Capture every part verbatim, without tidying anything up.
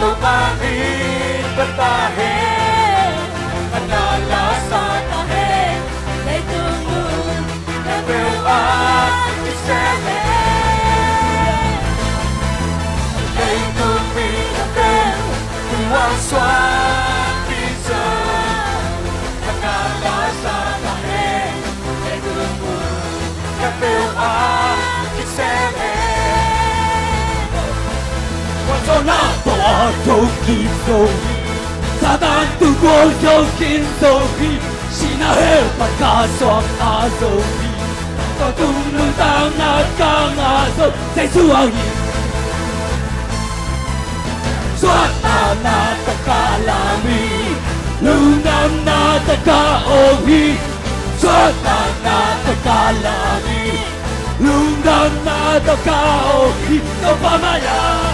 Topa min phat ta hen, phatna la sa ta hen, leitung mun khempeuh ah kisem hen. Leitung mi khempeuh, Tua suak Khrist in phatna la sa ta hen, leitung mun khempeuh ah kisem hen. Gualzawhna tawh a thokik zo hi, Satan tung gualzo khin zo hi, sihna hell pan ka suakna zo hi. Tua tung nuntakna ka ngah zo Jesu hang hi. Suahtakna tawh ka lam hi, lungdamna tawh ka om hi. Suahtakna tawh ka lam hi, lungdamna tawh ka om hi. Topa mai-ah.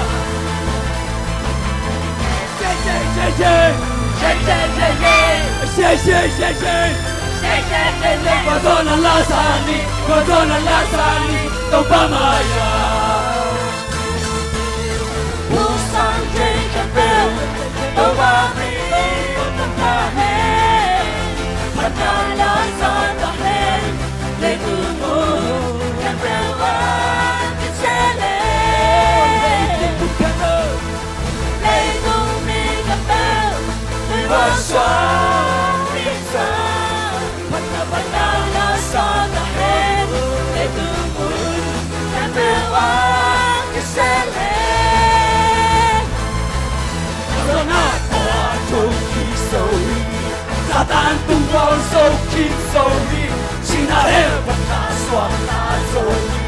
Shake, shake, shake, shake. Shake, shake, shake, shake. Shake, shake, shake, shake. Gualzawhna la sa ni, gualzawhna la sa ni, Topa mai-ah. Husang thei khempeuh, Topa min phat ta hen. Phatna la sa ta hen, leitung mun khempeuh ah kisem hen. Leitung mi khempeuh, Tua suak Khrist in phatna, phatna la sa ta hen, leitung mun khempeuh ah kisem hen. Gualzawhna tawh a thokik zo hi, Satan tung gualzo khin zo hi, sihna hell pan ka suakna zo hi.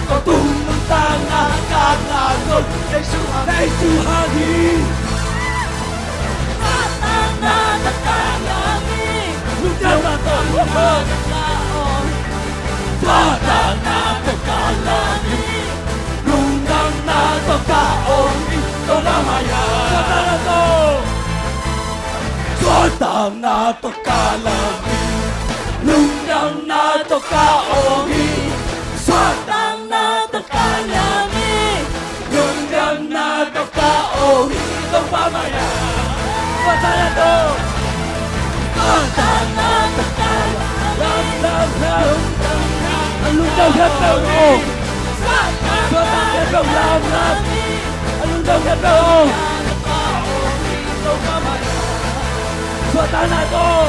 Tua tung nuntakna ka ngah zo Jesu hang, Jesu hang hi. Suahtakna tawh ka lam hi, lungdamna tawh ka om hi. Suahtakna tawh ka lam hi, lungdamna tawh ka om hi. Topa mai-ah. Suahtakna tawh. Suahtakna tawh ka lam hi, lungdamna tawh ka om hi. Suahtakna tawh ka lam hi, lungdamna tawh ka om hi. Topa mai-ah. Suahtakna tawh. Suahtakna tawh ka lam hi, lungdamna, a lungdam khempeuh om. Suahtak khempeuh lam, lam hi, a lungdam khempeuh om. Suahtakna tawh.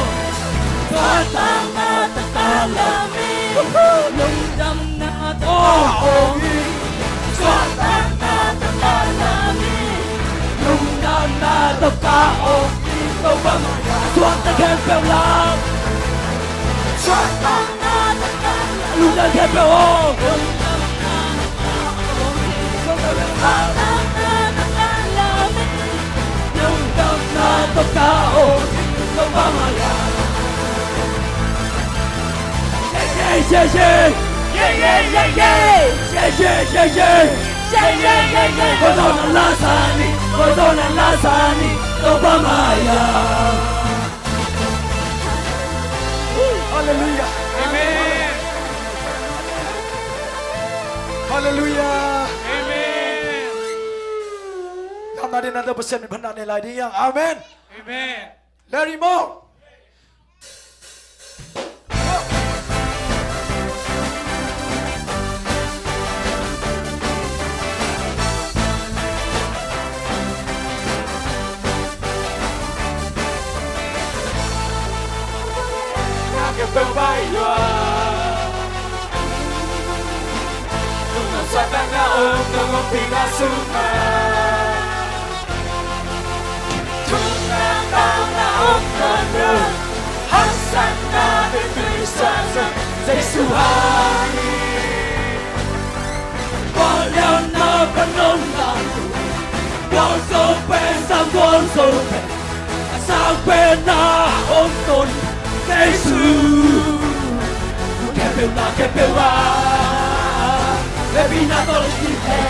Suahtakna tawh ka lam hi, lungdamna tawh ka om hi. Suahtakna tawh ka lam hi, lungdamna tawh ka om hi. Topa mai-ah. Suahtak khempeuh lam. Suahtakna tawh ka lam, lungdam khempeuh om. Lungdamna tawh ka om hi. Topa mai-ah. Shake, shake, shake, shake. Shake, shake, shake, shake. Shake, shake, shake, shake. Shake, shake, shake, shake. Gualzawhna la sa ni, gualzawhna la sa ni, Topa mai-ah. Halleluijah. Amen. Halleluijah. Amen. Lamna ding na tawh Pasian min phatna nei lai ding hi hang. Amen. Amen. Larry Mo. Jesu hang hi. Guallianna pan om lam, gualzo pen sang gualzo pen, a sang pen na om ton Jesu. Khempeuh na khempeuh a, hehpihna tawh lungkim hen.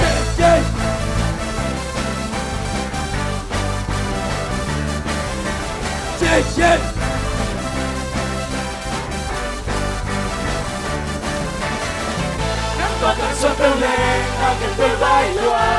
Nang tawh kan suan peuh leh, na khempeuh vai lua.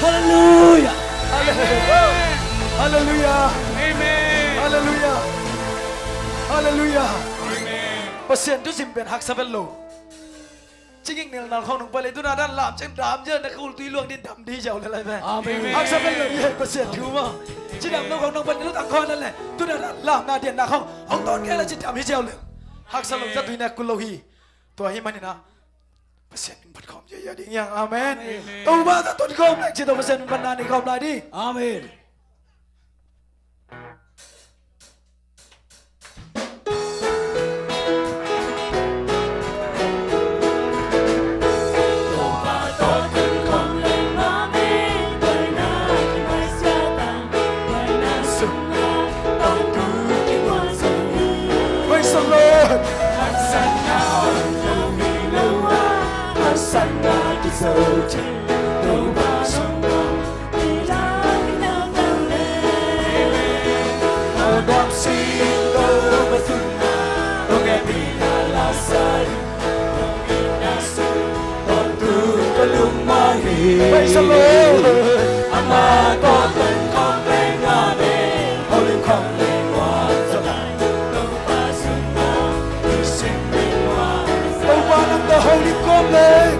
Halleluia. Halleluia. Amen. Halleluia. Halleluia. Amen. Pasian thu sim pen haksa vet lo. Ci ging nilnal khawng nong pai leh, tu na dan lam ciang dam ciang na khul tui luang din dam di ziau le lai pen. Amen. Haksa vet lo, ye Pasian thu maw. Ci dam lo khawng nong pai leh, tu tang khawng na leh, tu na dan lam na dian na khawng hong tawn kei leh ci dam hi ziau le. Haksa lo, za tui na kul lo hi. Tua hi manin ah Pasian min phat khawm ziau ding hi hang. Amen. Amen. Topa tawh tun khawm leng ci, tua Pasian min phat na nei khawm lai ding. Amen. Praise the Lord. Praise the Lord. Topa nang tawh holim kawm leng.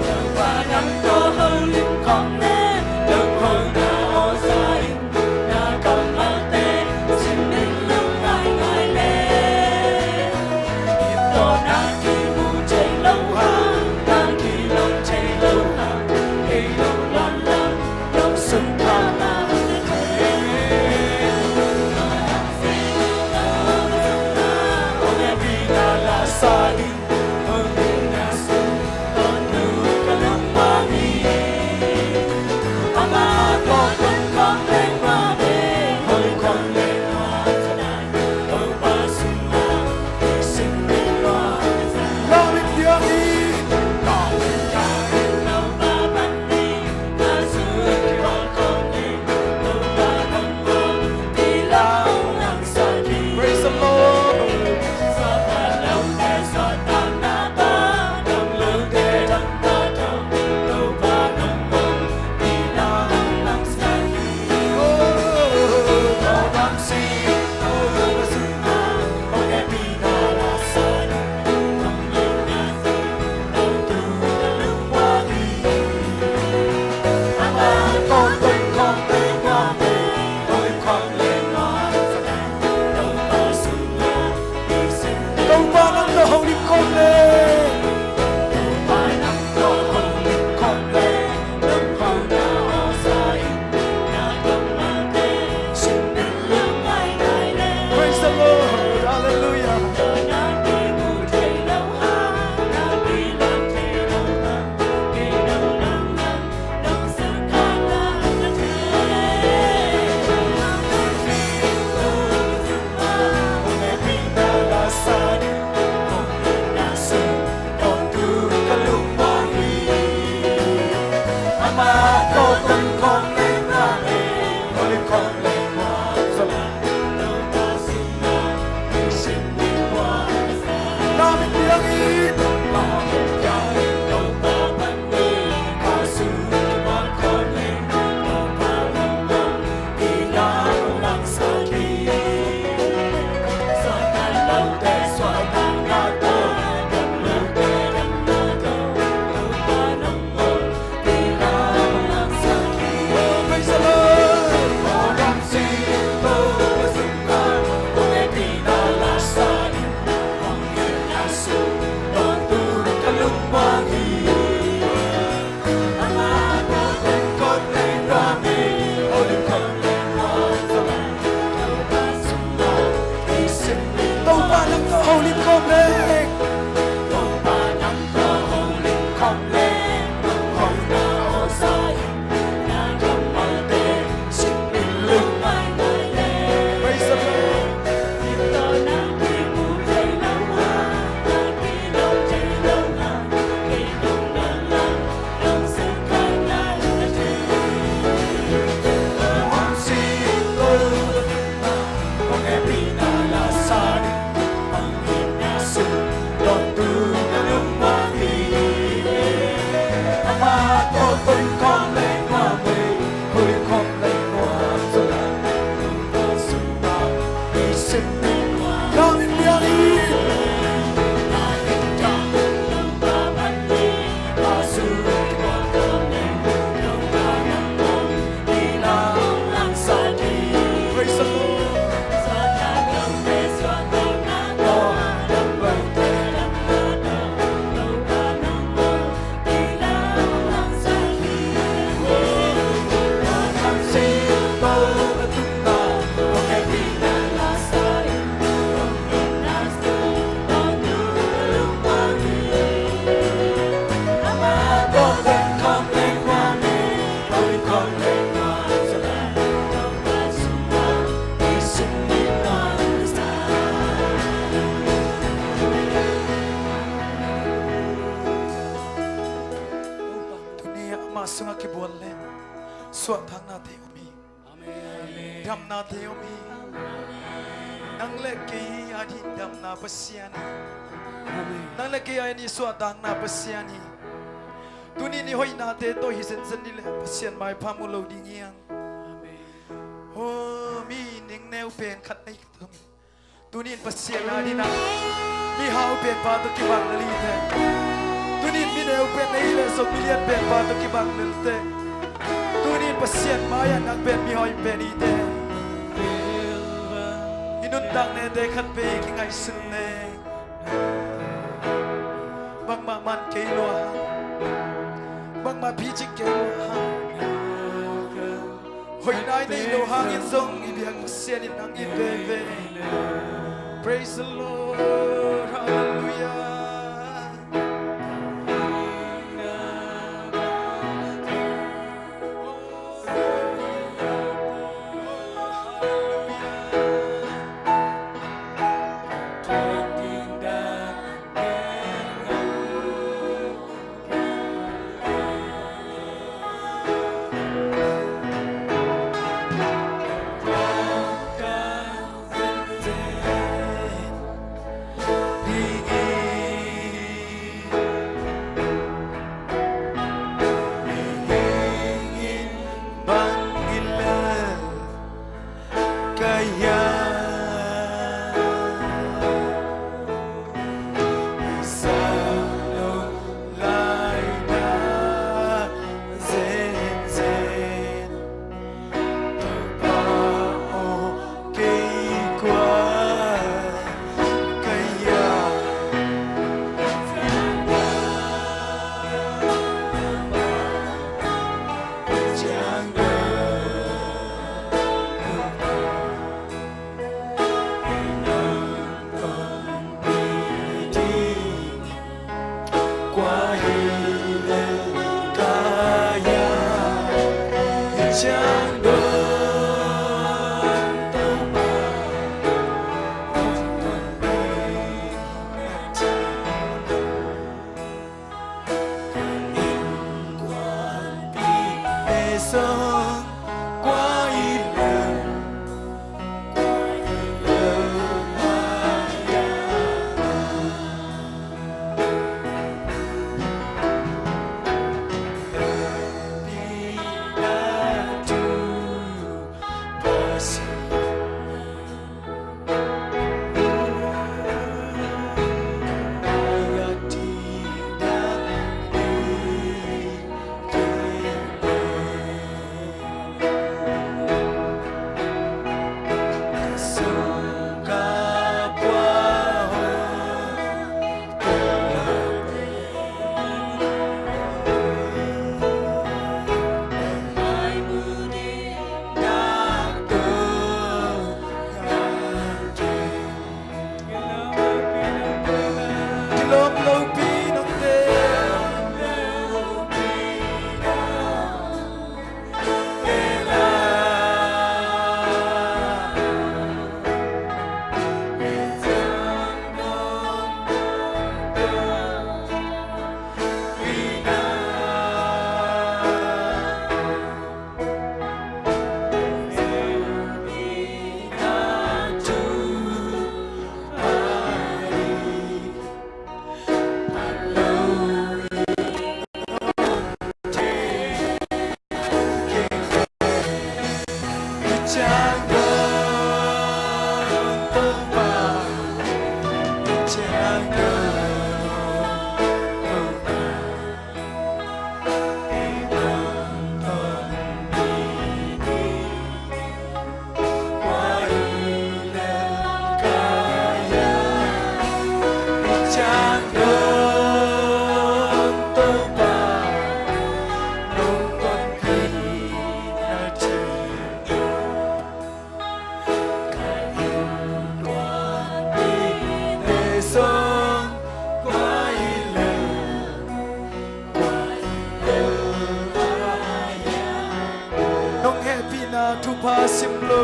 Topa nang tawh holim khawm leng. Praise the Lord. Praise the Lord. Tuni-ah ama sungah kibual leng suahtaknate om hi. Amen. Damnate om hi. Nang le kei a ding damna Pasian hi. Amen. Nang le kei a ding suahtakna Pasian hi. Tuni-in i hoihnate tawh hi zenzen ni leh Pasian maipha mu lo ding hi hang. Amen. Oh, mi nengneu pen khat nei ka tum. Tuni-in Pasian a ding a mihau pen pa tawh kibang lel hi teh. Tuni-in mineu pen nei leh zong milian pen pa tawh kibang lel teh. Tuni-in Pasian mai-ah nang pen mihoih pen hi teh. I nuntaknate khat vei kingaihsun leng bangmah man kei lua hang, bangmah picing kei lua hang. Hoihna i neih loh hangin zong i biak Pasian in nang it veve. Praise the Lord. Hallelujah. Nong hehpihna thupha sim lo.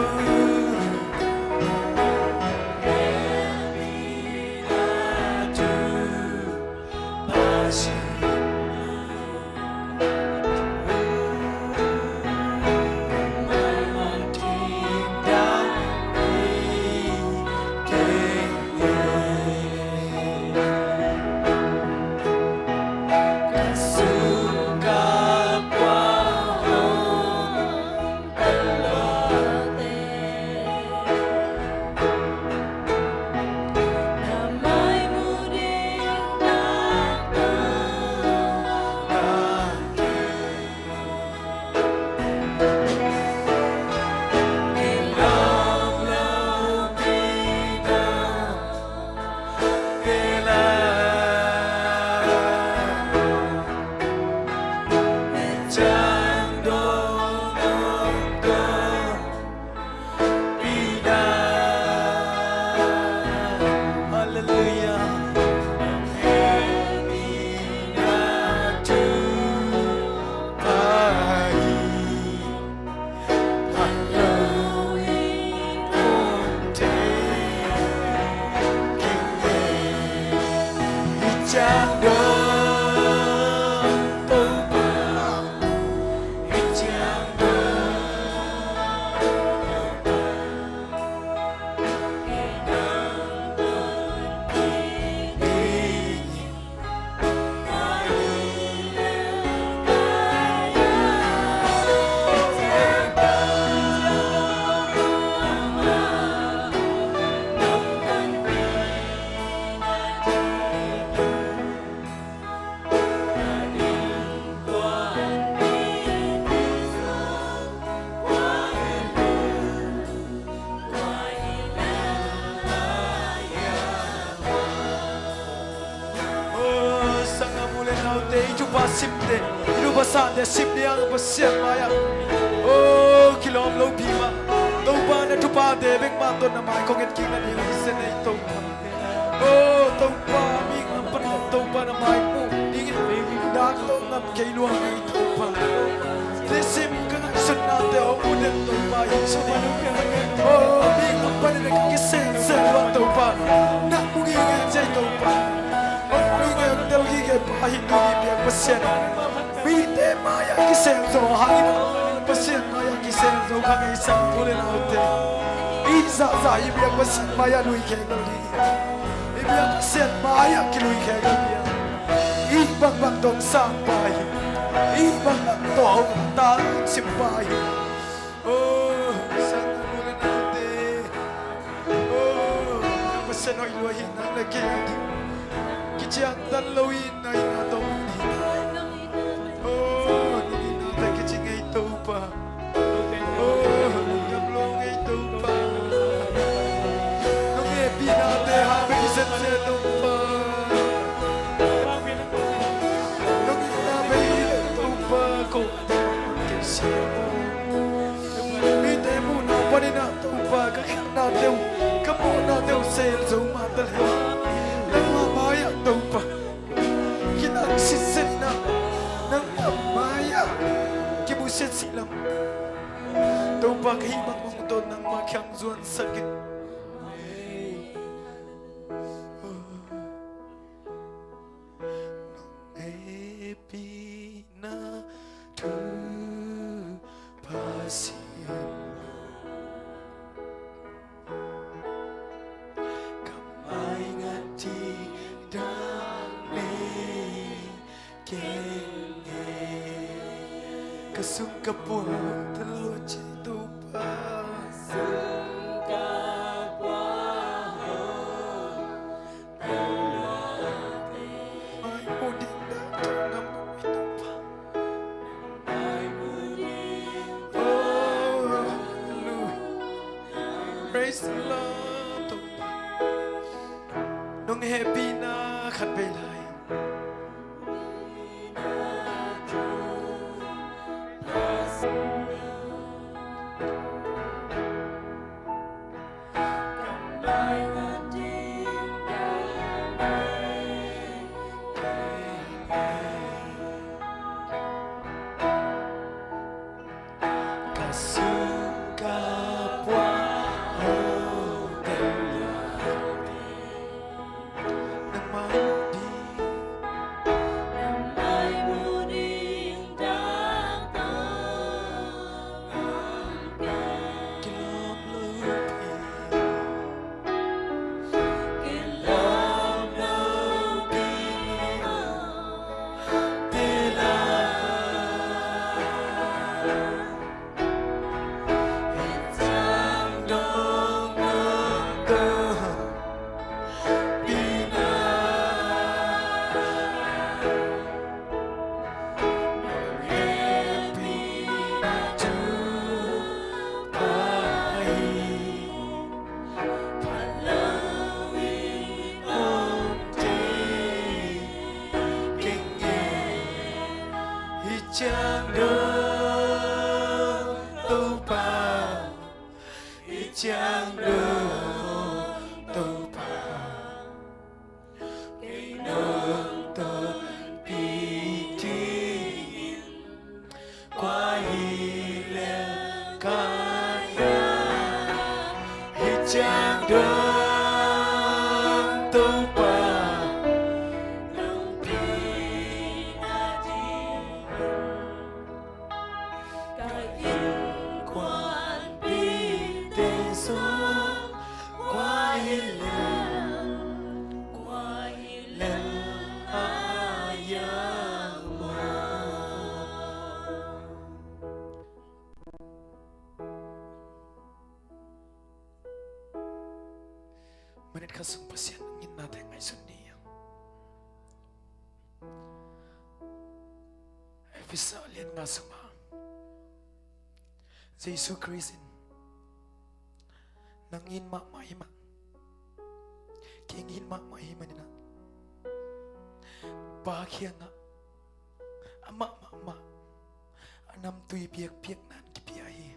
Halleluia. Aw, sanggam u le naute, i thupha simte, i thupha sangte sim ding a Pasian mai-ah, aw, kilawm lopi mah. Topa na thuphate bek mah tawh na mai kong etkik nading hi zen ei Topa. Aw Topa, mi ngam pan Topa na mai muh dingin dak tawh ngam kei lua ngei Topa. Nisim ka ngaihsutnate hong ut den Topa Jesu. Aw mi ngam panin ka kisensel lua Topa. Na mu gige ei Topa. Hong mu gige, hong tel gige pa hi tuni biak Pasian. Mite mai-ah kisel zaw hangin Pasian mai-ah kisel zo kha ngei sanggam u le naute. I zahzah i biak Pasian mai-ah lui khek lo ding. I biak Pasian mai-ah kilui khek lo ding. I bangbang dong sang pa hi. I bangbang tawh hong ta sim pa hi. Aw sanggam u le naute. Aw Pasian hoih lua hi, nang le kei a ding kiciangtan lo hi. Na hihna tawh mu ni. Aw na hihnate kici ngei Topa. Aw lungdam lo ngei Topa. Nong hehpihnate hang bek i zen zen Topa. Nong hehpihna bek i zen Topa. Ko a ding kei sia aw. Mite muhna panin ah Topa, ka khialhnate uh, ka mawhnate uh sel zo mah ta leh, nangmah mai-ah Topa, kinang sitset in ah nangmah mai-ah kimusiat sih lam. Topa, ka hih bangbang tawh nangmah kiang zuansak in. Hehpihna thupha sim lo. Ka mai ngat ding dak nei kei. Ka sung ka pua hong tel lua ci Topa. Sung ka pua hong tel lua Bei lai. Ciang dong Topa, i ciang dong Topa, kei nong tonpih dingin kua hi lel ka hiam. I ciang dong Topa, nong pi na dingin ka innkuanpihte zong kua hi lel, kua hi lel a hiam maw? Minute khat sung Pasian nginnate ngaihsun ni. Efesa lian nga sungah Jesu Khrist in, nang in mahmah hi mah, kei in mahmah hi maninah, Pa kiangah amah mahmah a namtui biakpiakna in kipia hi.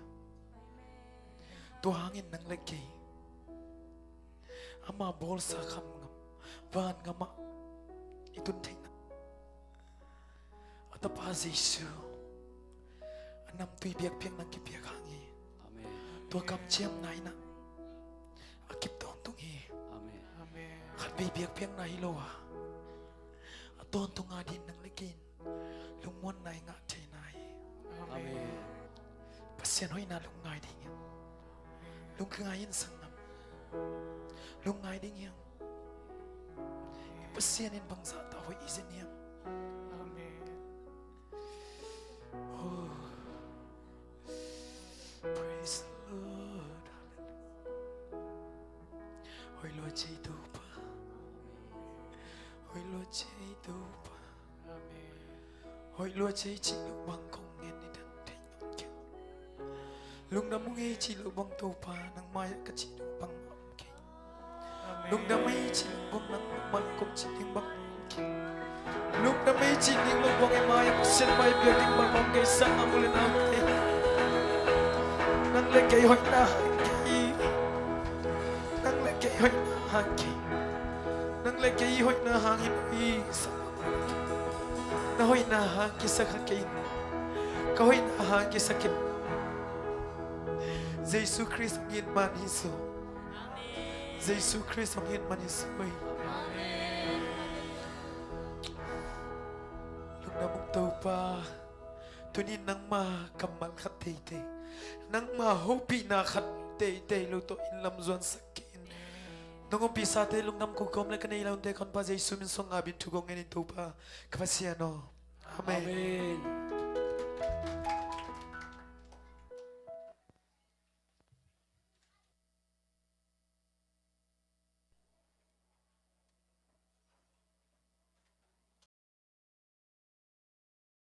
Tua hangin nang le kei ama bawlsa khamgam vangamah i tun theihna a Tapa Jesu a namtui biakpiakna in kipiak hang hi. Amen. Tua kamciamna in ah a kip tawntung hi. Amen. Amen. Khatvei biakpiakna hi lo a, a tawntung a ding nang le kei in lungmuanna i ngah theihna hi. Amen. Pasian hoihna lungngai ding hi. Lungngai in sanggam. Lungngai ding hi. Pasian in bangzah ta hoih i zin hiam? Amen. Oh. Praise the Lord. Hoih lua ci Topa. Hoih lua ci Topa. Amen. Hoih lua ci cih loh bang kong ngen i dan thei ngam kei. Lungdam ung ei cih loh bang Topa, nang mai-ah ka cih loh bang om kei. Amen. Lungdam ei cih loh bang nang mai-ah kong cih ding bang om kei. Lungdam ei cih ding loh bang ei mai-ah Pasian mai biak ding bang om kei, sang a mu le nau te. Nang le kei hoihna hang kei. Nang le kei hoihna hang kei. Nang le kei hoihna hang in hoih sa. Na hoihna hang kisa kha kei in. Ka hoihna hang kisa kei. Jesu Khrist hong it man hi zaw. Jesu Khrist hong it man hi zaw. Lungdam ung Topa. Tuni in nangma kammal khat teitei, nangma hopihna khat teitei lo tawh inn lam zuansak kei in. Nong ompihsate lungdam ko kawm le ka nei launte Khanpa Jesu min suang ngap in thu kong ngen in Topa ka Pasian aw. Amen. Amen.